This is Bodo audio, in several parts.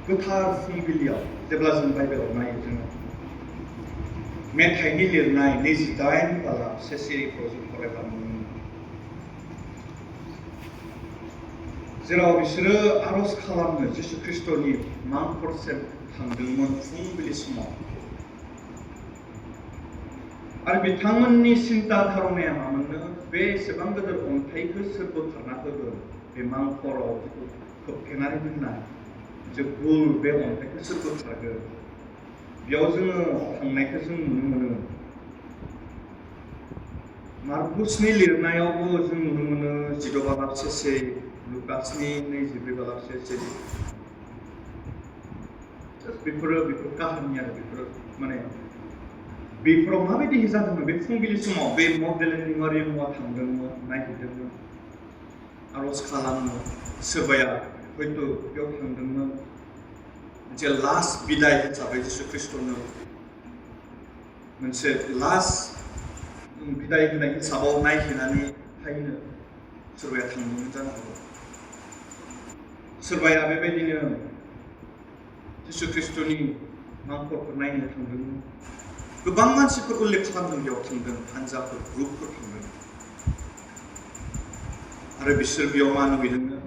गोथार फुंबिलियाव जेब्ला जों बाइबेलाव नायो जोङो मेथाइनि लिरनाय 28 बालाब सेसिरिफ्राव जों फरायबा नुनो मोनो जेराव बिसोरो आरज खालामनो जिसु ख्रिस्टनि मांखरसिम थांदोंमोन फुंबिलि समाव आरो बिथांमोननि सिन्ता धारणाया मामोननो बे एसेबां गिदिर अन्थाइखौ सोर बोखारना होगोन बे मांखराव जिखौ खोबथेनानै दोननाय जे गुल बे अन्थाइखौ सोर बोखारगोन बेयाव जोङो थांनायखौ जों नुनो मोनो मार्कुसनि लिरनायावबो जों नुनो मोनो 16 बालाब सेसे लुकासनि 24 बालाब सेसे बेफोरो काहानि आरो बेफोरो माने बेफोराव माबायदि जादोंमोन बे फुंबिलि समाव बे मगदालिनी मारियामआ थांदोंमोन नायहैदोंमोन आरज खालामनो सोरबाया हयथ' बेयाव थांदोंमोन मोनसे लास्ट बिदाय हिसाबै जिसु ख्रिस्टनो मोनसे लास्ट बिदाय होनाय हिसाबाव नायहैनानै फैनो सोरबाया थांदोंमोन जानो हागौ सोरबाया बेबायदिनो जिसु ख्रिस्टनि मांखरखौ नायनो थांदोंमोन गोबां मानसिफोर उल्लेख खालामदों बेयाव थांदों हानजाफोर ग्रुपफोर थांदों आरो बिसोर बेयाव मा नुहैदोंनो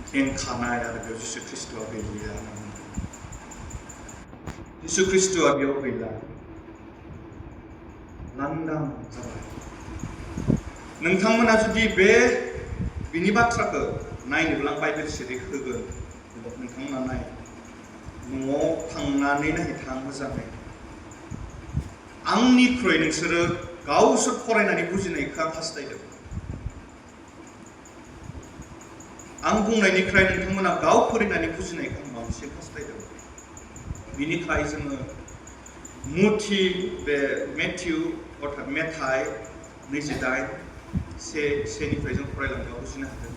खेंखानाय आरो बेयाव जिसु ख्रिस्टआ गैलिया जिसु ख्रिस्टआ बेयाव गैला लांदां जाबाय नोंथांमोना जुदि बिनि बाथ्राखौ नायनोब्ला बाइबेल सिरि होगोन नोंथांमोना नाय न'आव थांनानै नायहैथां मोजाङै आंनिख्रुइ नोंसोरो गावसोर फरायनानै बुजिनायखौ आं हास्थायदों आं बुंनायनिफ्राय नोंथांमोना गाव फरायनानै बुजिनायखौ आं बांसिन हास्थायदों बिनिखाय जोङो मुथि बे मेथाइ 28:1-निफ्राय जों फरायलांनायाव बुजिनो हादों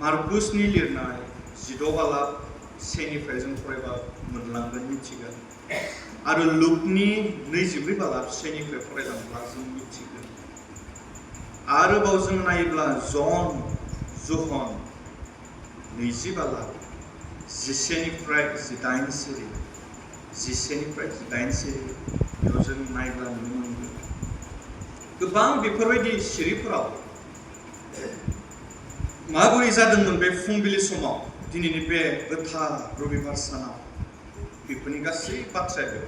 मार्कुसनि लिरनाय 16 बालाब 1निफ्राय जों फरायबा मोनलांगोन मिथिगोन आरो लुकनि 24 बालाब 1निफ्राय फरायलांब्ला जों मिथिगोन आरोबाव जों नायोब्ला जहन 20 बालाब 11निफ्राय 18 सिरि 11निफ्राय 18 सिरि बेयाव जों नायब्ला नुनो मोनगोन गोबां बेफोरबायदि सिरिफोराव माबोरै जादोंमोन बे फुंबिलि समाव दिनैनि बे गोथार रबिबार सानाव बेफोरनि गासै बाथ्राया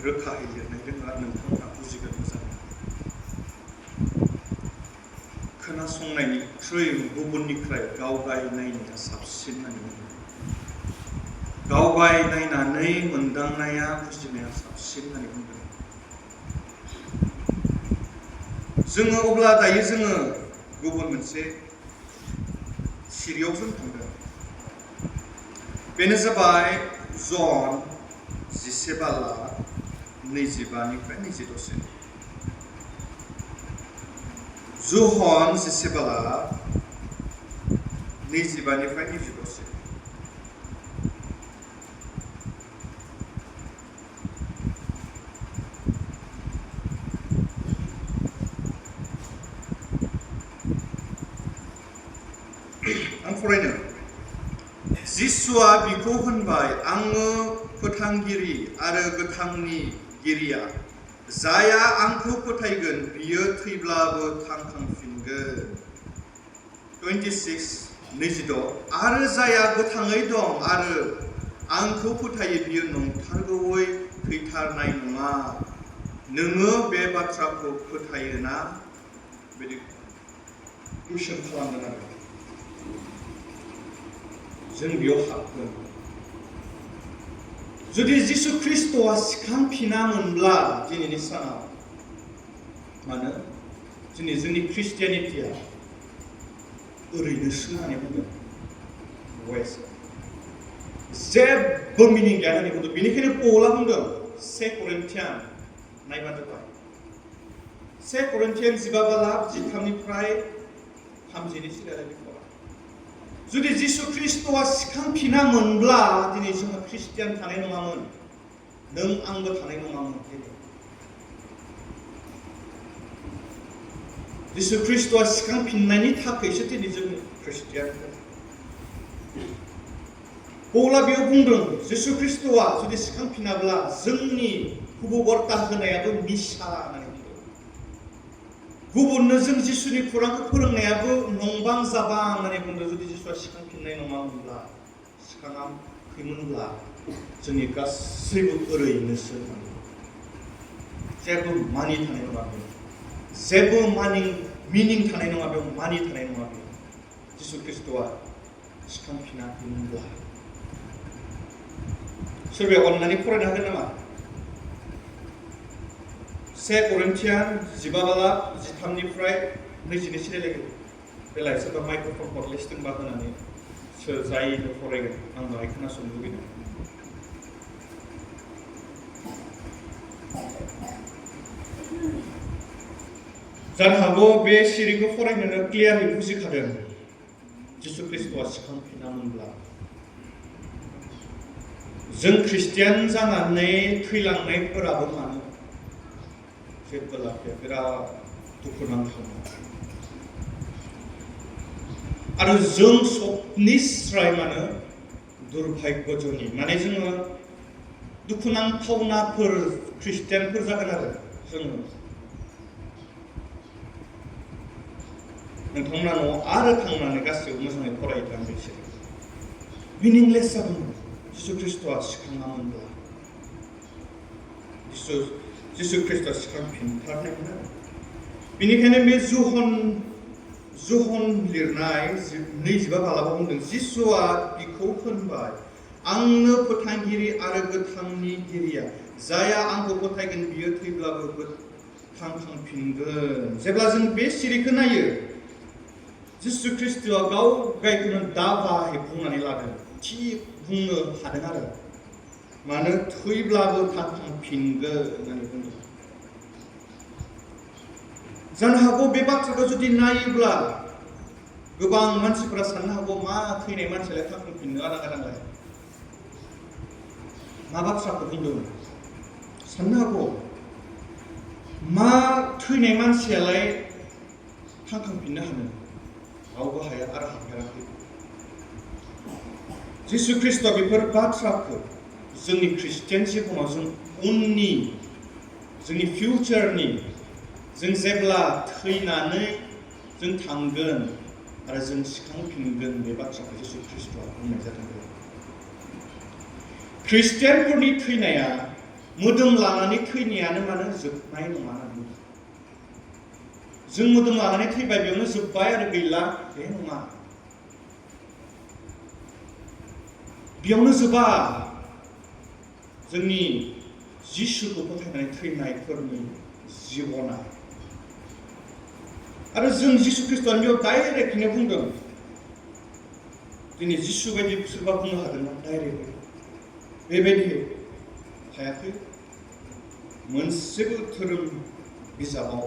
रोखायै लिरनाय दङ आरो नोंथांमोना बुजिगोन मोजां खोनासंनायनिख्रुइ गुबुननिफ्राय गावगाय नायनाया साबसिन होननानै बुङो गावगाय नायनानै मोनदांनाया बुजिनाया साबसिन होननानै बुंदों जोङो अब्ला दायो जोङो गुबुन मोनसे सिरियाव जों थांदों बेनो जाबाय जन 11 बालाब 25निफ्राय 26 जहन 11 बालाब 25निफ्राय 26 आं फरायनो जिसुआ बिखौ होनबाय आङो फोथांगिरि आरो गोथांनि गिरिया जाया आंखौ फोथायगोन बियो थैब्लाबो थांखांफिनगोन 26 आरो जाया गोथाङै दं आरो आंखौ फोथायो बियो नंथारगौयै थैथारनाय नङा नोङो बे बाथ्राखौ फोथायोना बिदि कुइसन खालामदों आरो जों बेयाव हाबगोन जुदि जिसु ख्रिस्टआ सिखांफिनामोनब्ला दिनैनि सानाव मानो दिनै जोंनि ख्रिस्टियानिटिया ओरैनोसो होननानै बुंदों जेबो मिनिं गैया होननानै बुंदों बेनिखायनो पौला बुंदों 2 करिन्थियान नायबानो जाबाय 2 करिन्थियान 15 बालाब 13निफ्राय 30नि सिगां जुदि जिसु ख्रिस्टआ सिखांफिनामोनब्ला दिनै जोङो ख्रिस्टियान थानाय नङामोन नों आंबो थानाय नङामोन जिसु ख्रिस्टआ सिखांफिननायनि थाखायसो दिनै जों ख्रिस्टियान पौला बेयाव बुंदों जिसु ख्रिस्ट'आ जुदि सिखांफिनाब्ला जोंनि हुबुबर्ता होनायाबो मिसा होननानै बुंदों। गुबुननो जों जिसुनि खौरांखौ फोरोंनायाबो नंबां जाबां होननानै बुंदों। जुदि जिसुआ सिखांफिननाय नङामोनब्ला सिखाङाखैमोनब्ला जोंनि गासैबो ओरैनोसो जेबो मानि थानाय नङा बेयाव, जेबो मिनिं थानाय नङा बेयाव, मानि थानाय नङा बेयाव जिसु ख्रिस्ट'आ सिखांफिनाखैमोनब्ला। सोरबाया अननानै फरायनो हागोन नामा? 1 करिन्थियान 15:13 22 सिरियालागै बेलाय सोरबा माइक्र'फन हरलिस्टोंबा होनानै सोर जायनो फरायगोन आं बाहाय खोनासंनो लुबैदों। जानो हागौ बे सिरिखौ फरायनो क्लियारै बुजिखादों। जिसु ख्रिस्ट'आ सिखांफिनामोनब्ला जों ख्रिस्टियान जानानै थैलांनायफोराबो मानो जेबो लाखिया, बिराद दुखुनांथाव। आरो जों सबनिस्राय मानो दुर्भाग्यजनि, माने जोङो दुखुनांथावनाफोर ख्रिस्टियानफोर जागोन आरो जोङो। नोंथांमोना न'आव आरो थांनानै गासैबो मोजाङै फरायगोन बिसोर मिनिंलेस जागोन जिसु ख्रिस्ट'आ सिखाङामोनब्ला। जिसु ख्रिस्ट'आ सिखांफिनथारनायमोन आरो। बेनिखायनो बे जहन लिरनाय 22 बुंदों जिसुआ बिखौ होनबाय, आंनो फोथांगिरि आरो गोथांनिगिरिया, जायहा आंखौ फोथायगोन बियो थैब्लाबो थांफिनगोन। जेब्ला जों बे सिरिखौ नायो, जिसु ख्रिस्ट'आ गाव गावखौनो दाबायै बुंनानै लादों, थि बुंनो हादों आरो मानो थैब्लाबो थांफिनगोन होननानै बुंदों। जानो हागौ बे बाथ्राखौ जुदि नायोब्ला गोबां मानसिफोरा साननो हागौ, मा थैनाय मानसियालाय थांफिननो आदां-गादांलाय, मा बाथ्राखौ बुंदों साननो हागौ। मा थैनाय मानसियालाय थांफिननो हानो? रावबो हाया आरो हाफेराखै। जिसु ख्रिस्ट'आ बेफोर बाथ्राखौ जोंनि ख्रिस्टियान जिबनाव जों उननि, जोंनि फिउचारनि, जों जेब्ला थैनानै जों थांगोन आरो जों सिखांफिनगोन, बे बाथ्राखौ जिसु ख्रिस्ट'आ बुंनाय जादों। ख्रिस्टियानफोरनि थैनाया मोदोम लानानै थैनायानो मानो जोबनाय नङा होनना बुंदों। जों मोदोम लानानै थैबाय बेयावनो जोब्बाय आरो गैला, बे नङा। बेयावनो जोबा जोंनि जिसुखौ फोथायनानै थैनायफोरनि जिबना। आरो जों जिसु ख्रिस्ट'आनो बेयाव डाइरेक्टनो बुंदों। दिनै जिसु बायदि सोरबा बुंनो हादोंना डाइरेक्टलि? बेबायदि हायाखै। मोनसेबो धोरोम बिजाबाव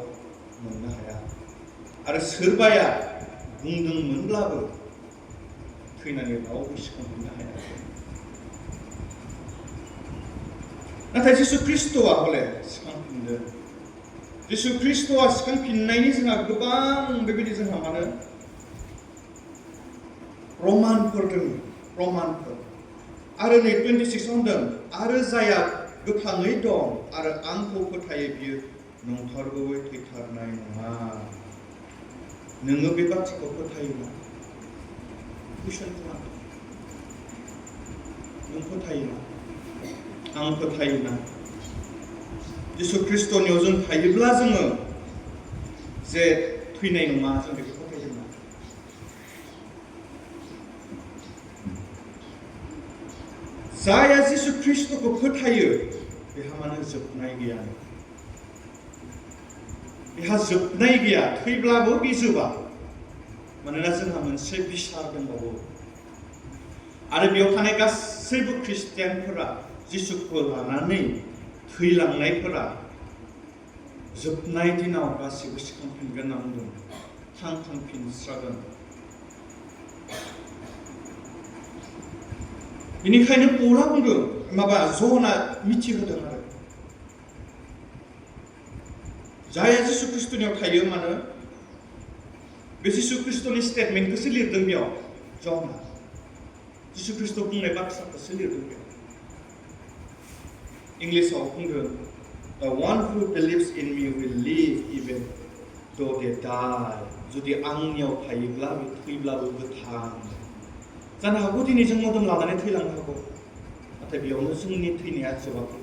मोननो हाया। आरो सोरबाया बुंदोंमोनब्लाबो थैनानै रावबो सिखांफिननो हाया। नाथाय जिसु ख्रिस्ट'आ हले सिखांफिनदों। जिसु ख्रिस्ट'आ सिखांफिननायनि जोंहा गोबां बेबायदि जोंहा मानो प्रमानफोर दङ, प्रमानफोर। आरो नै 26 होनदों, आरो जायहा गोथाङै दं आरो आंखौ फोथायो बियो नंथारगौयै थैथारनाय नङा। नोङो बे बाथ्राखौ फोथायोना? कुइसन खालाम। नों फोथायोना? आं फोथायोना? जिसु ख्रिस्ट'नियाव जों थायोब्ला जोङो जे थैनाय नङा, जों बेखौ फोथायोना? जायहा जिसु ख्रिस्ट'खौ फोथायो बेहा मानो जोबनाय गैया। बेहा जोबनाय गैया, थैब्लाबो बे जोबा। मानोना जोंहा मोनसे बिसार दंबावो। आरो बेयाव थानाय गासैबो ख्रिस्टियानफोरा जिसुखौ लानानै थैलांनायफोरा जोबनाय दिनाव गासैबो सिखांफिनगोन होनना बुंदों, थांफिनस्रागोन। बेनिखायनो पौला बुंदों, ज'ना मिथिहोदों आरो जायहा जिसु ख्रिस्ट'नियाव थायो मानो, बे जिसु ख्रिस्ट'नि स्टेटमेन्टखौसो लिरदों बेयाव ज'ना। जिसु खृष्ट बुंनाय बाथ्राखौसो लिरदों बेयाव इंलिसाव बुंदों The one who believes in me will live even though they die. जुदि आंनियाव थायोब्ला बे थैब्लाबो गोथां जानो हागौ दिनै जों मोदोम लानानै थैलांनो हागौ नाथाय बेयावनो जोंनि थैनाया जोबाखै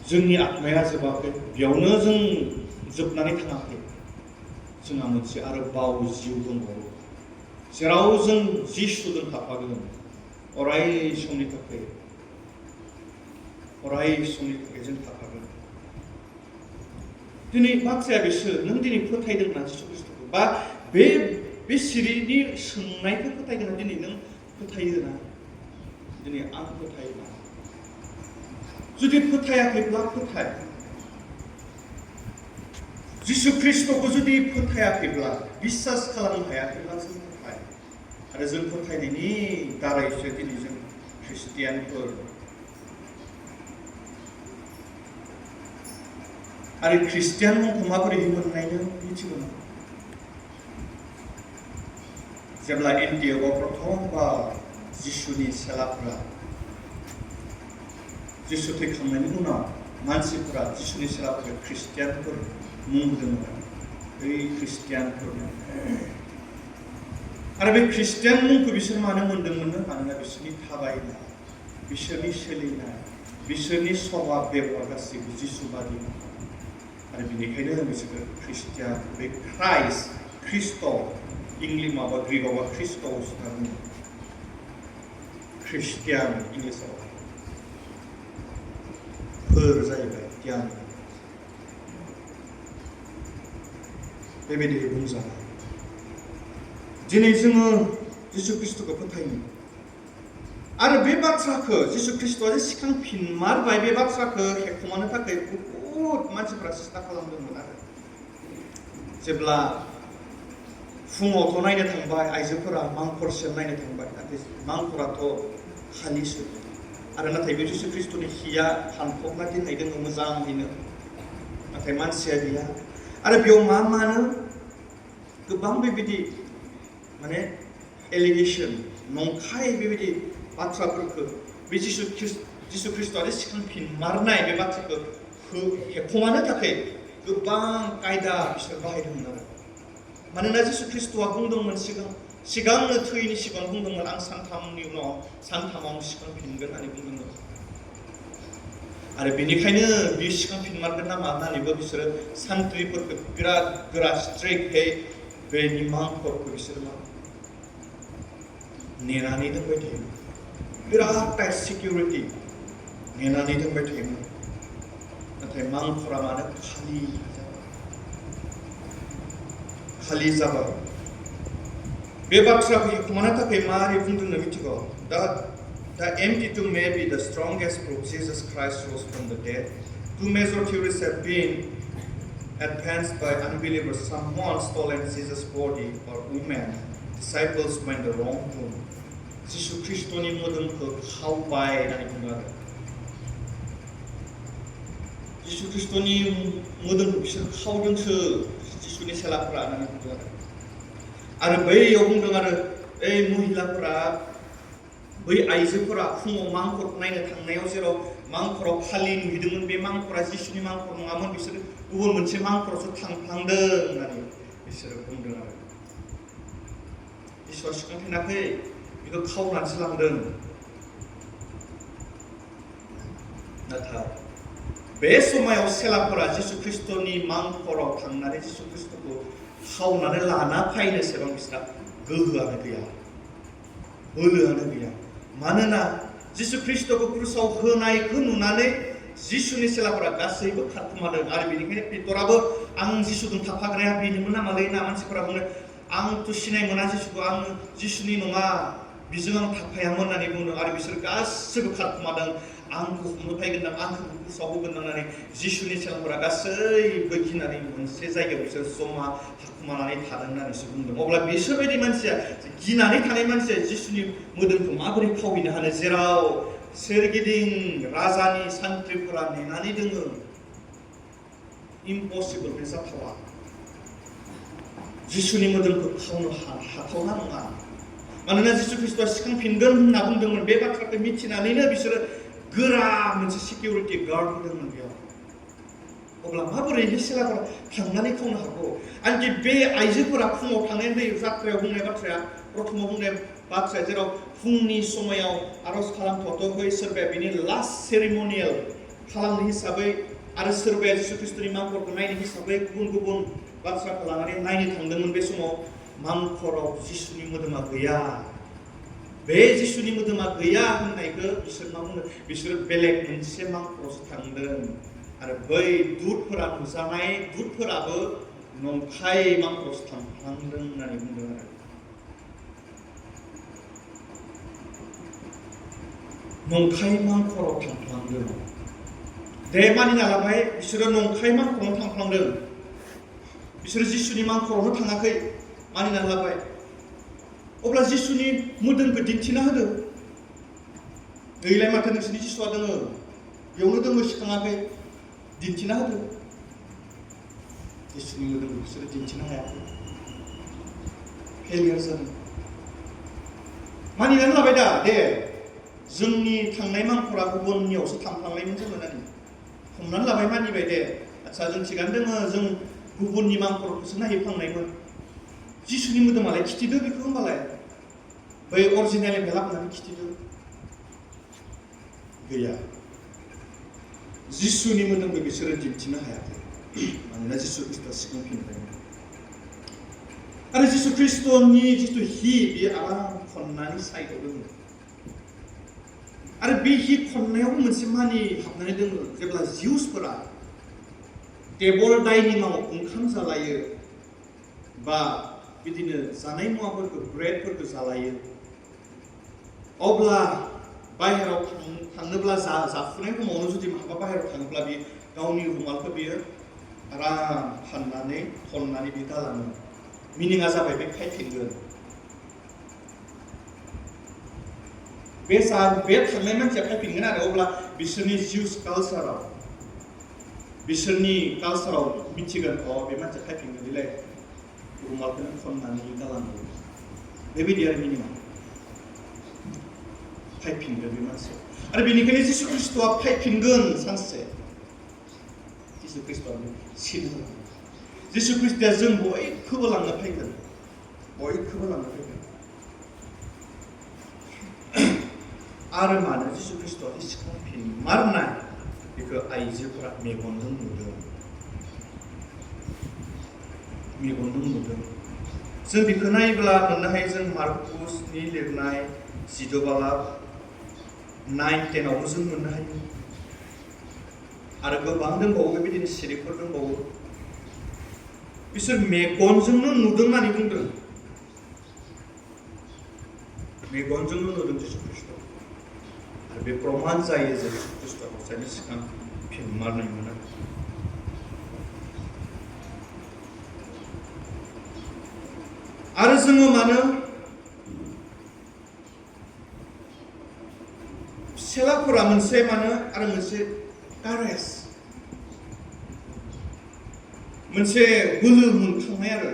जोंनि आत्माया जोबाखै बेयावनो जों जोबनानै थाङाखै जोंहा मोनसे आरोबाव जिउ दंबावो जेराव जों जिसुजों थाफागोन अराय समनि थाखाय जों थाफागोन दिनै बाथ्राया बिसोर नों दिनै फोथायदों ना जिसु खृष्टखौ बा बे सिरिनि सोंनायखौ फोथायगोन ना दिनै नों फोथायो ना दिनै आं फोथायो ना जुदि फोथायाखैब्ला फोथाय जिसु खृष्टखौ जुदि फोथायाखैब्ला बिश्वास खालामनो हायाखैब्ला जों फोथाय आरो जों फोथायनायनि दारैसो दिनै जों ख्रिस्टियानफोर आरो ख्रिस्टियान मुंखौ माबोरै मोननायनो मिथिगौ ना जेब्ला एन्टिअखआव प्रथमबार जिसुनि सेलाफोरा जिसु थैखांनायनि उनाव मानसिफोरा जिसुनि सेलाफोरा ख्रिस्टियानफोर मुं होदोंमोन बै ख्रिस्टियानफोर आरो बे ख्रिस्टियान मुंखौ बिसोर मानो मोनदोंमोननो मानोना बिसोरनि थाबायनाय बिसोरनि सोलिनाय बिसोरनि स्वभाब बेबहार गासैबो जिसुबादि आरो बेनिखायनो बिसोरो ख्रिस्टियान बे ख्राइस्ट ख्रिस्ट इंलिश माबा ग्रीकआवबा ख्रिस्ट'स होनना बुङो ख्रिस्टियान इंलिसाव फोर जाहैबाय गियान बेबायदि बुंजानाय दिनै जोङो जिसु खृष्टखौ फोथायो आरो बे बाथ्राखौ जिसु खृष्टआ जे सिखांफिनमारबाय बे बाथ्राखौ हेखमानो थाखाय बहुत मानसिफ्रा सेस्था खालामदोंमोन आरो जेब्ला फुङावथ' नायनो थांबाय आइजोफोरा मांखरसेल नायनो थांबाय नाथाय मांखराथ' खालिसो आरो नाथाय बे जिसु खृष्टनि हिया फानफबना दोननाय दङ मोजाङैनो नाथाय मानसिया गैया आरो बेयाव मानो गोबां बेबायदि माने एलिगेसन नंखाय बेबायदि बाथ्राफोरखौ बे जिसु खृष्टआ सिखांफिनमारनाय बे बाथ्राखौ हेखमानो थाखाय गोबां कायदा बिसोर बाहायदोंमोन आरो मानोना जिसु खृष्टआ बुंदोंमोन सिगांनो थैनि सिगां बुंदोंमोन आं सानथामाव सिखांफिनगोन होननानै बुंदोंमोन आरो बेनिखायनो बे सिखांफिनमारगोन नामा होननानैबो बिसोरो सान्थ्रिफोरखौ बिराद गोरा स्ट्रिक्टहै बेनि मांखरखौ बिसोरो नेनानै दोनबाय थायोमोन बिराद टाइट सिकिउरिटि नेनानै दोनबाय थायोमोन नाथाय मांखरा मानो खालि जाबाय बे बाथ्राखौ हेखमानो थाखाय मारै बुंदोंनो मिथिगौ The empty tomb may be the strongest proof Jesus Christ rose from the dead. Two major theories have been advanced by unbelievers. Someone stolen Jesus' body or women. Disciples went the wrong tomb. जिसु खृष्टनि मोदोमखौ खावबाय होननानै बुङो आरो जिसु खृष्टनि मोदोमखौ बिसोर खावदोंसो जिसुनि सेलाफोरा होननानै बुङो आरो बैयाव बुंदों आरो बै महिलाफोरा बै आइजोफोरा फुङाव मांखर नायनो थांनायाव जेराव मांखराव खालि नुहैदोंमोन बे मांखरा जिसुनि मांखर नङामोन बिसोर गुबुन मोनसे मांखरावसो थांफ्लांदों होननानै बिसोरो बुंदों आरो जिसुआ सिखांफिनाखै बेखौ खावनानैसो लांदों नाथाय बे समायाव सेलाफोरा जिसु खृष्टनि मांखराव थांनानै जिसु खृष्टखौ खावनानै लाना फैनोसेबां बिसोरहा गोहोआनो गैया बोलोआनो गैया मानोना जिसु खृष्टखौ क्रुसाव होनायखौ नुनानै जिसुनि सेलाफोरा गासैबो खारखोमादों आरो बेनिखायनो पेटराबो आं जिसुजों थाफाग्राया बेनोमोन नामालै होनना मानसिफोरा बुङो आंथ' सिनाय मोना जिसुखौ आं जिसुनि नङा बिजों आं थाफायामोन होननानै बुंदों आरो बिसोर गासैबो खारखोमादों आंखौ हमनो फैगोनदां आंखौ क्रुसाव होगोनदां होननानै जिसुनि सेलाफोरा गासैबो गिनानै मोनसे जायगायाव बिसोर जमा थाखुमानानै थादों होननानैसो बुंदों अब्ला बिसोरबायदि मानसिया गिनानै थानाय मानसिया जिसुनि मोदोमखौ माबोरै खावहैनो हानो जेराव सोरगिदिं राजानि सान्थ्रिफोरा नेनानै दोङो इम्पसिबल बे जाथावा जिसुनि मोदोमखौ खावनो हाथावना नङा मानोना जिसु ख्रिस्टआ सिखांफिनगोन होनना बुंदोंमोन बे बाथ्राखौ मिथिनानैनो बिसोरो गोरा मोनसे सिकिउरिटि गार्ड होदोंमोन बेयाव अब्ला माबोरै बे सेलाफोरा थांनानै खावनो हागौ आंखि बे आइजोफोरा फुङाव थांनाय दै जात्रायाव बुंनाय बाथ्राया प्रथमाव बुंनाय बाथ्राया जेराव फुंनि समायाव आरज खालामथ'थ'है सोरबाया बेनि लास्ट सेरिमनियेल खालामनो हिसाबै आरो सोरबाया जिसु ख्रिस्टनि मांखरखौ नायनो हिसाबै गुबुन गुबुन बाथ्राखौ लानानै नायनो थांदोंमोन बे समाव मांखराव जिसुनि मोदोमा गैया बे जिसुनि मोदोमा गैया होननायखौ बिसोर मा बुङो बिसोर बेलेग मोनसे मांखरावसो थांदों आरो बै दुतफोरा नुजानाय दुतफोराबो नंखाय मांखरावसो थांफ्लांदों होननानै बुंदों आरो नंखाय मांखराव थांफ्लांदों दे मानिना लाबाय बिसोरो नंखाय मांखरावनो थांफ्लांदों बिसोरो जिसुनि मांखरावनो थाङाखै मानिना लाबाय अब्ला जिसुनि मोदोमखौ दिन्थिना होदो गैलाय माथो नोंसोरनि जिसुआ दोङो बेयावनो दोङो सिखाङाखै दिन्थिना होदो जिसुनि मोदोमखौ बिसोरो दिन्थिनो हायाखै फेलियर जादों मानिनानै लाबाय दा दे जोंनि थांनाय मांखरा गुबुननियावसो थांफ्लांनायमोन जोङो होननानै हमनानै लाबाय मानिबाय दे आच्छा जों थिगानो दोङो जों गुबुननि मांखरखौसो नायहैफ्लांनायमोन जिसुनि मोदोमालाय खिथिदो बेखौ होमबालाय बै अरिजिनेलनिफ्राय लाबोनानै खिथिदो गैया जिसुनि मोदोमखौ बिसोरो दिन्थिनो हायाखै मानोना जिसु ख्रिस्टआ सिगांफिनबायमोन आरो जिसु ख्रिस्टनि जिथु हि बेयो आराम खननानै साइडआव दङ आरो बे हि खननायावबो मोनसे मानि हाबनानै दङ जेब्ला जिउसफोरा टेबल डाइनिंआव ओंखाम जालायो बा बिदिनो जानाय मुवाफोरखौ ब्रेडफोरखौ जालायो अब्ला बाहेराव थांनोब्ला जाफुनाय समावनो जुदि माबा बाहेराव थाङोब्ला बे गावनि रुमालखौ बियो आराम फाननानै खननानै बे गालाङो मिनिङा जाबाय बे खायफिनगोन बे थांनाय मानसिया खायफिनगोन आरो अब्ला बिसोरनि जिउस कालसाराव बिसोरनि कालसाराव मिथिगोन बे मानसिया खायफिनगोन बेलाय रुमालखौनो खननानै गालाङो बेबायदि आरो मिनिङा फायफिनगोन बे मानसिया आरो बेनिखायनो जिसु ख्रिस्टआ फायफिनगोन सानसे जिसु ख्रिस्टआ सिनो जिसु ख्रिस्टआ जों बयखौबो लांनो फैगोन बयखौबो लांनो फैगोन आरो मानो जिसु ख्रिस्टआ सिखांफिनमारनाय बेखौ आइजोफोरा मेगनजों नुदों जों बेखौ नायोब्ला मोननो हायो जों मार्कुसनि लिरनाय 12 बालाब 9-10आवबो जों मोननो हायो आरो गोबां दंबावो बेबायदिनो सिरिफोर दंबावो बिसोर मेगनजोंनो नुदों होननानै बुंदों मेगनजोंनो नुदों जिसु ख्रिस्ट आरो बे प्रमान जायो जे जिसु ख्रिस्टआ हसायनि सिगां फिनमारनायमोन आरो जोङो मानो सेलाफोरा मोनसे मानो आरो मोनसे कारेज मोनसे बोलो मोनखांनाय आरो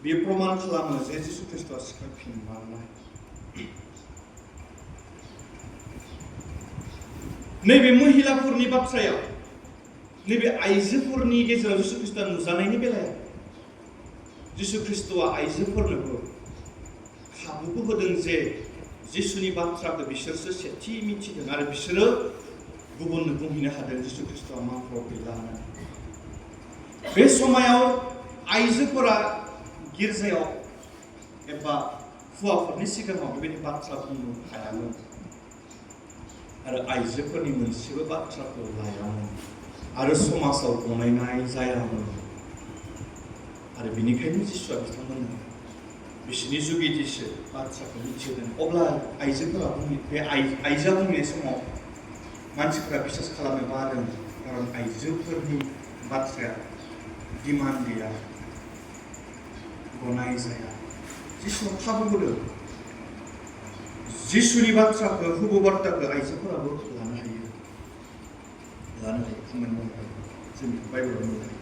बे प्रमान खालामो जे जिसु ख्रिस्टआ सिखांफिनमारनाय नैबे महिलाफोरनि बाथ्रायाव नैबे आइजोफोरनि गेजेराव जिसु ख्रिस्टआ नुजानायनि बेलायाव जिसु ख्रिस्टआ आइजोफोरनोबो खाबुखौ होदों जे जिसुनि बाथ्राखौ बिसोरसो सेथि मिथिदों आरो बिसोरो गुबुननो बुंहैनो हादों जिसु ख्रिस्टआ मांखराव गैला होननानै बे समायाव आइजोफोरा गिर्जायाव एबा हौवाफोरनि सिगाङाव बेबायदि बाथ्रा बुंनो हायामोन आरो आइजोफोरनि मोनसेबो बाथ्राखौ लायामोन आरो समाजाव गनायनाय जायामोन आरो बेनिखायनो जिसुआ बिथांमोननो बिसोरनि जुगिदिसो बाथ्राखौ मिथिहोदों अब्ला आइजोफोरा बे आइजोआ बुंनाय समाव मानसिफोरा बिसास खालामनो बादों खारन आइजोफोरनि बाथ्राया दिमान गैया गनाय जाया जिसुआ खाबु होदों जिसुनि बाथ्राखौ हुबु बाथ्राखौ आइजोफोराबो लानो हायो खामानि मावनो हायो जों बाइबेलाव नुनो हायो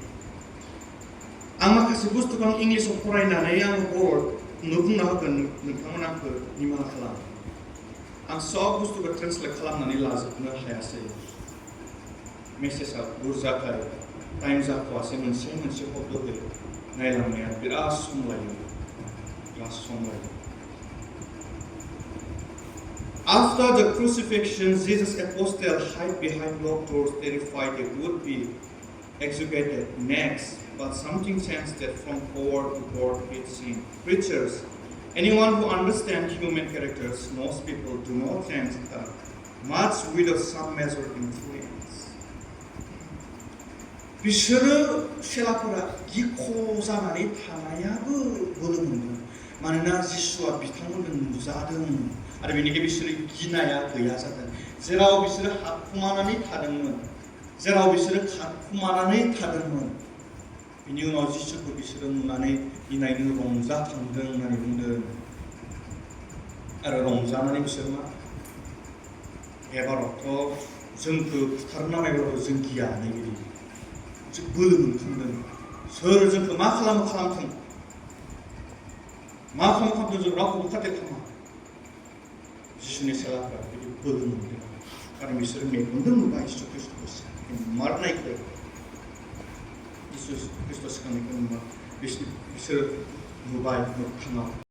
आं माखासे बुस्थुखौ इंलिसाव फरायनानै आं बर' बुंना होगोन नोंथांमोना आंखौ निमाहा खालाम आं सब बुस्थुखौ ट्रेन्सलेट खालामनानै लाजोबनो हायासै मेसेजआ बुरजाखाय टाइम जाथ'आसै मोनसे शब्दखौ नायलांनाया बिराद सम लायो After the crucifixion, Jesus' apostles hid behind locked doors, terrified they would be executed next. But something changed that from forward to forward preaching. Preachers, anyone who understands human characters knows people do not change much without some measure of influence. बिसोरो सेलाफोरा गिख' जानानै थानायाबो बोलो मोनदों मानोना जिसुआ बिथांमोनजों नुजादों आरो बेनिखायनो बिसोरो गिनाया गैया जादों जेराव बिसोरो हाबखुमानानै थादोंमोन बिनि उनाव जिसुखौ बिसोरो नुनानै गिनायनो रंजाखांदों होननानै बुंदों आरो रंजानानै बिसोर मा एबारावथ' जोंखौ बुथारनो नामायबाबो जों गिया होननाय बायदि बोलो मोनखांदों सोर जोंखौ मा खालामथों जों रावखौबो खाथेर खालामा जिसुनि सेलाफोरा बिदि बोलो मोनदों आरो बिसोरो मेगनजों नुबाय जिसु ख्रिस्ट'खौ मारनायखौ जिसु ख्रिस्ट' सिखांनायखौ नुबाय बिसोरो नुबाय मोगथाङाव